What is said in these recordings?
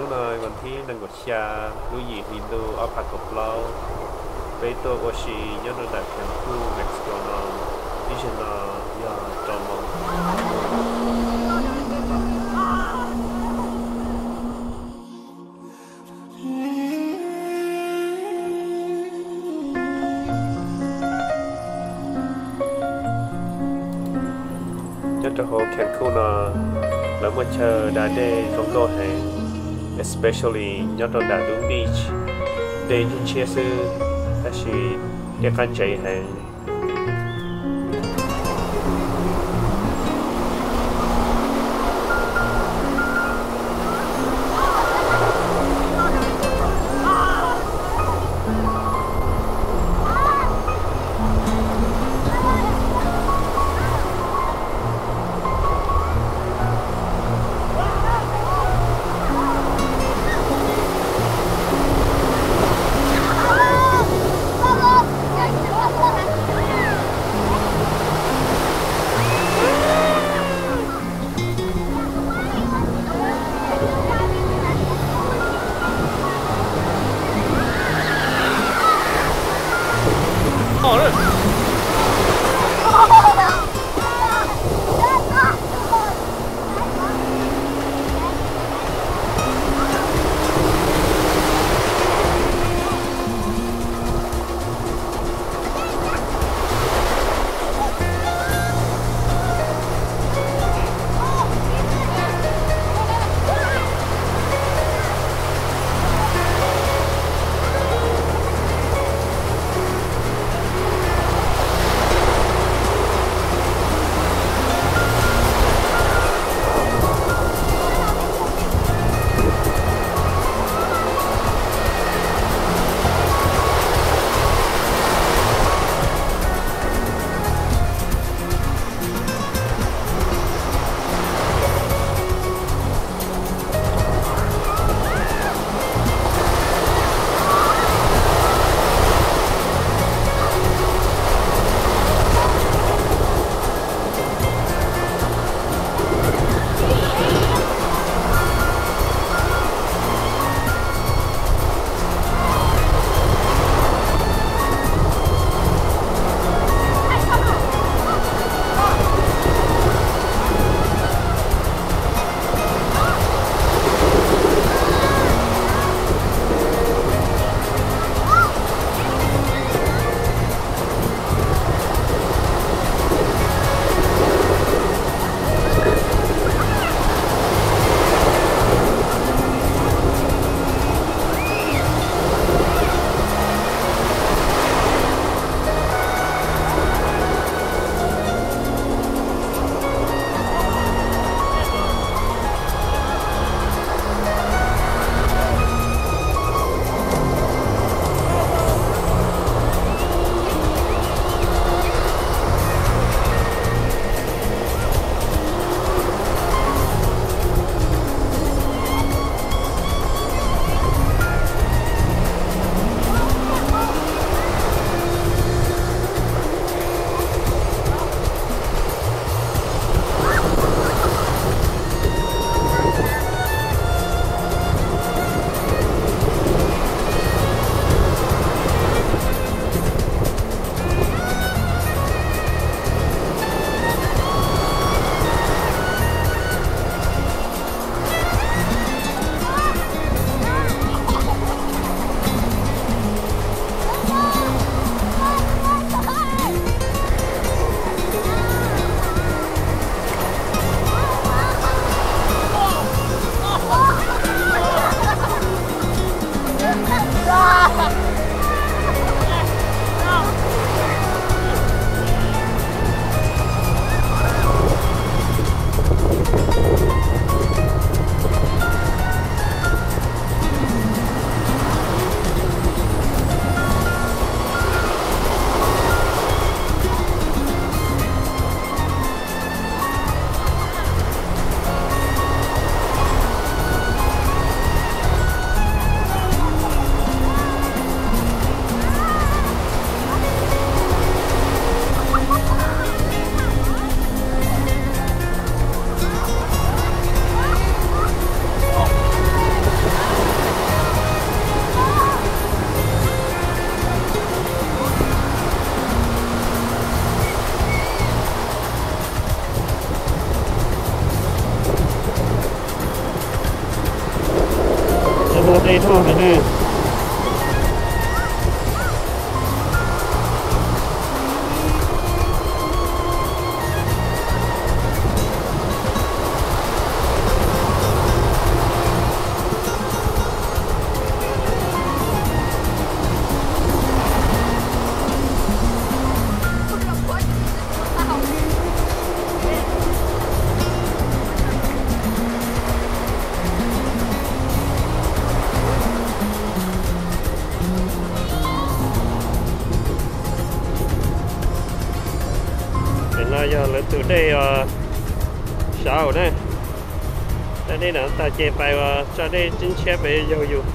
Hnub no vas thib nees nkaum xya lub yim hli ntuj ob phav kaum plaub, peb tuaj ua si nyob rau nram Cancún, Mexico no, ib zaug no yog rau moos. Nyob rau hauv Cancún no, lawv muaj chaw da dej zoo nkauj heev, especially nyob rau nram lub beach. Dej ntshiab ntshiab xwb, tab sis dej qab ntsev heev. Tuaj li ne. Ntawm no yog lawv tus dej os, saud na. Tsa dej no tag ces pais ua tsa dej tsib ntshiab pem yaug yus.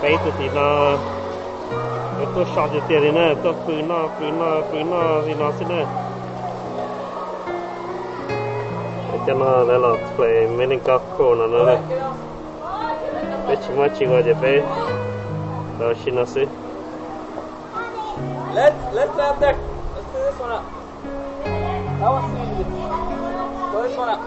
Peb tus tim no, lawv tuaj so tiag tiag li na, tuaj pw noj pw noj pw noj li no xwb na. Cov no lawv los play mini golf course no na. Peb tsis muaj tsis ua ces peb los ua si no xwb. Let's, let's play up there. Let's do this one up. That one's easy. Throw this one up.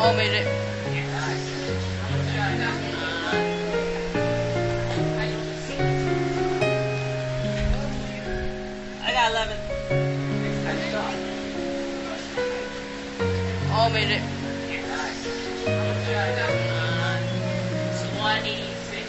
Oh, made it. I got eleven. Oh, made it. Twenty-six.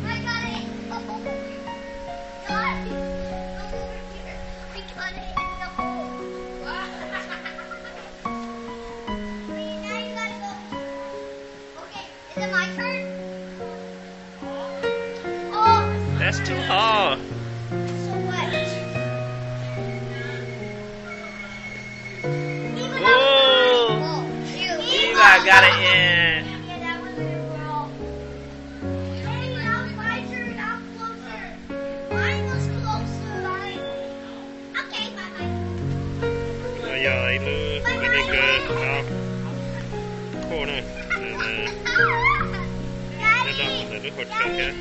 I got it. Oh my God. Over here. I got it in the hole. Wait, now you gotta go. Okay, is it my turn? Oh. That's too hard. So what? Ooh. Eva got it in. No yog ib lub vinegar golf course na. Nyob rau ntawm lub hauv tshav thiab.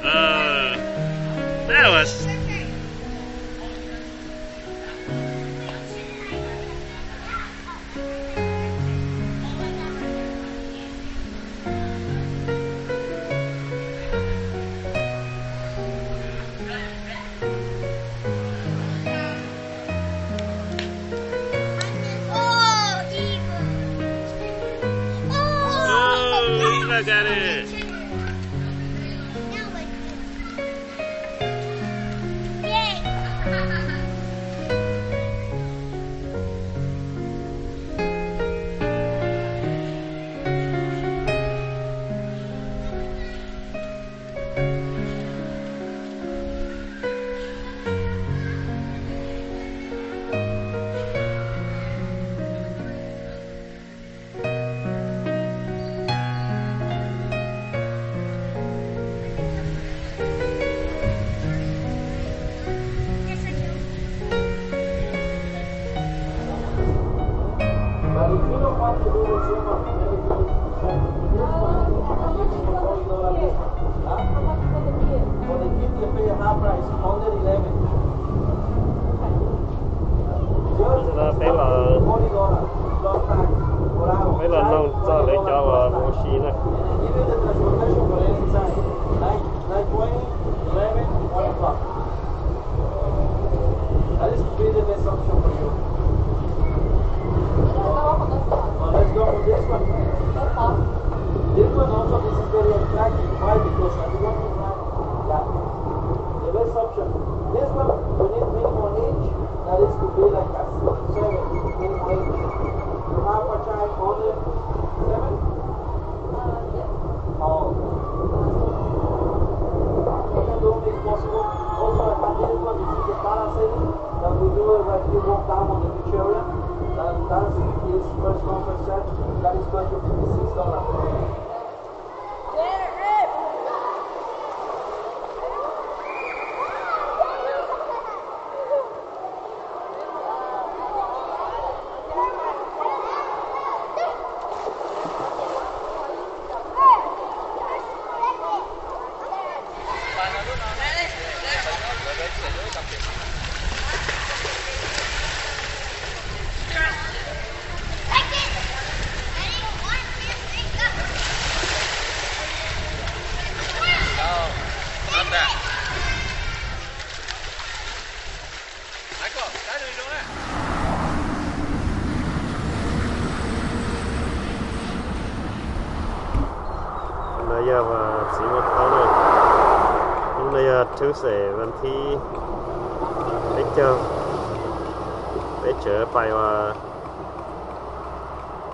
Uh, that was Oh, Eva got it. Peb los, peb los noog txog lawv cov uas mus ua si na. That is to be the best option for you. But let's go for this one. This one also, this is very attractive. Why? Because I want to have that. The best option. This one, we need minimum age, that is to be like a seven, minimum age. You have a child under seven? Oh. We can do it possible. Also, I have this one, this is the parasailing, that we do it right here, walk down on the beach area. That, that is first come, first serve. That is going to fifty-six dollars. No yog txiv muaj taub na. Hnub no yog Tuesday, vas thib peb caug, peb tseem pais ua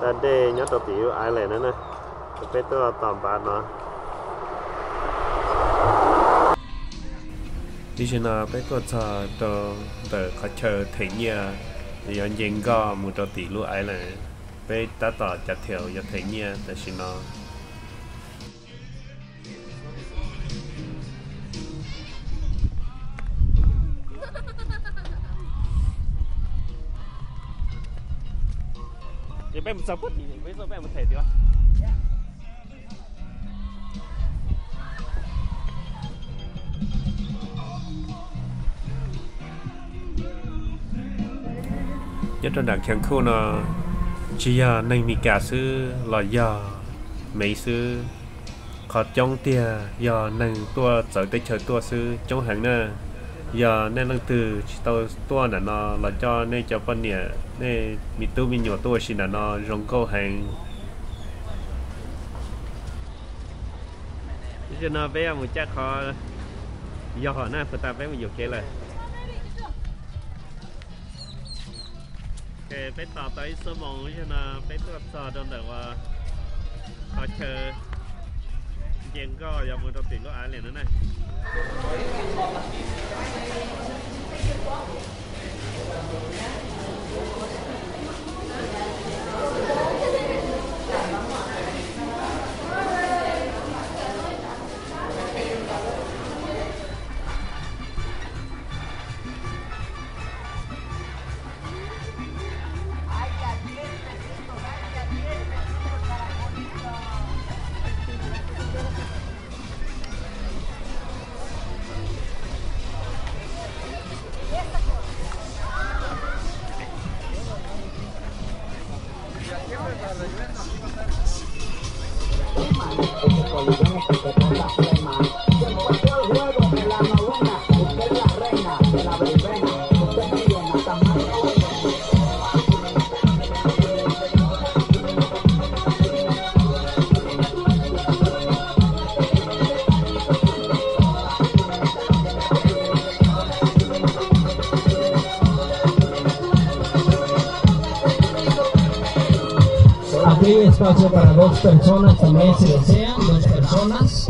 tag dej nyob rau tim lub island no na. Peb tuaj tom npav no. Tam sim no peb tuaj txog rau ntawm qhov chaw them nyiaj, yuav nce nkoj mus rau tim lub island. Peb tab tom cav them, yuav them nyiaj tam sim no. Peb mus txog puag tim, peb mus them tim. Nyob rau nram Cancún no, tsis yog neeg Meskas xwb los yog Mev xwb, qhov coob tiag yog neeg tuaj txawv teb chaws tuaj xwb, coob heev na. Yog nej leej twg tsis tau tuaj nram no los coj nej cov poj niam, nej me tub me nyuam tuaj ua si nram no zoo nkauj heev. Tam sim no peb mus caij qhov yog hom na, puas tas peb mus yuam kev lawm. Peb tos tau ib xuab moos, tam sim no peb tuaj txog rau ntawm uas qhov chaw nce nkoj yuav mus rau tim lub island no na. Aquí hay espacio para dos personas también, si desean, dos personas.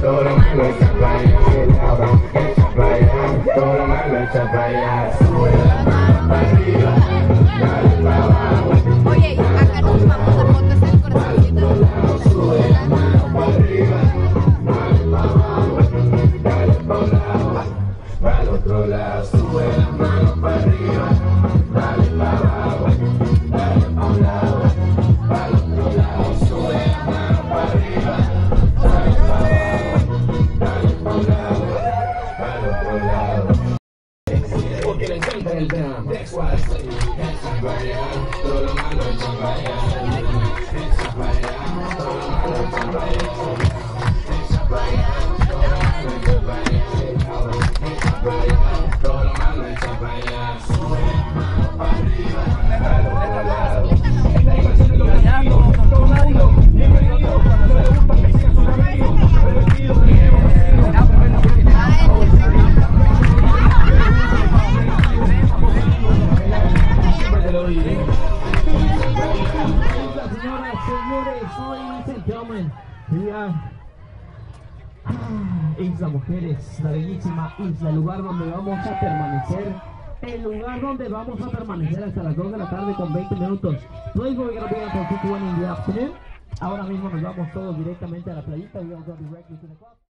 Todo lo malo echa para allá, se lava, echa para allá, todo lo malo echa para allá, sube la mano para arriba, dale para abajo, dale para otro lado, sube la mano para arriba, dale para abajo, dale para un lado, para el otro lado, sube la mano para arriba, dale para abajo, dale para un lado, para el otro lado, sube la mano para arriba, dale para abajo, dale para un lado, para el otro lado. Porque le encanta el tema. That's why I say, echa para allá, todo lo malo echa para allá, echa para allá, todo lo malo echa para allá. Señoras, señores, ladies and gentlemen, we are Ah, Isla Mujeres, la bellísima isla, el lugar donde vamos a permanecer, el lugar donde vamos a permanecer hasta las dos de la tarde con veinte minutos. Playboy gonna be out for fifty-one in the afternoon. Ahora mismo nos vamos todos directamente a la playita. We all go directly to the club.